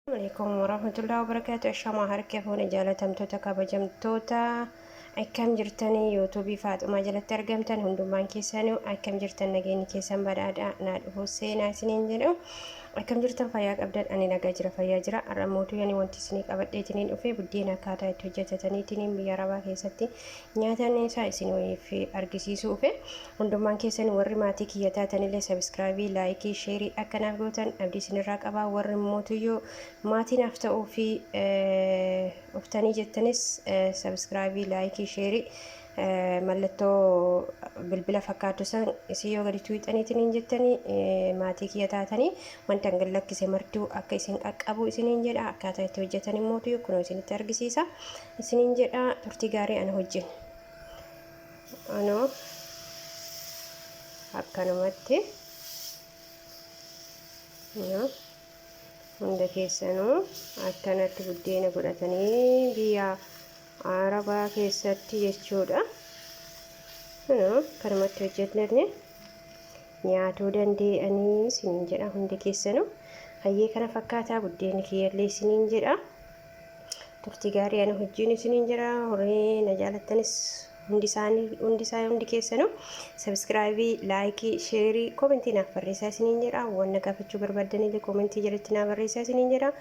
Alaikum warahmatullahi wabarakatuh. Ashamaa harka fuune jaalatamtoota kabajamtoota akkam jirtanii yuutuubii Faaxumaa jalatti argamtan hundummaan keessanuu akkam jirtan nageenyi keessan badhaadha naa dhufu seenaa isiniin jedhu akkam jirtan fayyaa qabdan ani nagaa jira fayyaa jira har'a mootuu yani wanti isinii qabadheetiniin dhufe buddeena akkaataa itti hojjetataniitiniin biyya arabaa keessatti nyaatan isaa isiniif argisiisuu dhufe. Hundummaan keessan warri maatii kiyya taatanillee sabiskiraabii, laayikii, sheerii akka naaf gootan abdii isinirraa qaba. Warri mootuyyuu maatii naaf ta'uu fi uftanii jettanis sabiskiraabii, laayikii, sheerii mallattoo bilbila fakkaattu san isin yoo gadi tuuxaniitiin hin jettanii maatii kiyya taatanii wanta hin lakkise martuu akka isin qaqqabu isiniin jedha. Akkaataa itti hojjetan immootu kunoo isinitti argisiisa isiniin jedha. Turtii gaarii ana hojjin. Anoo akkanumatti hunda keessanuu akkanatti buddeena godhatanii biyya arabaa keessatti jechuudha. Kunoo akkanumatti hojjetne nyaatuu dandee'anii isiniin jedha hundi keessanuu. Hayyee kana fakkaataa buddeenni kiyyallee isiniin jedha. Turtii gaarii ana wajjin isiniin jira. Horii na jaalattanis hundi isaanii hundi isaa hundi keessanuu sabiskiraayibii, laayikii, sheerii, koomentii naaf barreessaa isiniin jedha. Waan na gaafachuu barbaaddanillee koomentii jalatti naa barreessaa isiniin jedha.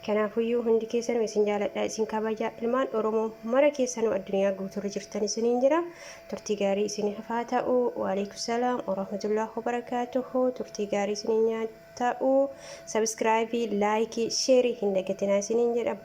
Kanaafuyyuu hundi keessanuu isin jaaladha, isin kabaja. Ilmaan Oromoo mara keessanuu addunyaa guutuurra jirtan isiniin jedha. Turtii gaarii isiniif haa ta'u. Waalaikum salaam warahmatullahi wabarakaatuhu. Turtii gaarii isiniin ta'u. Sabiskiraayibii, laayikii, sheerii hin dagatinaa isiniin jedha.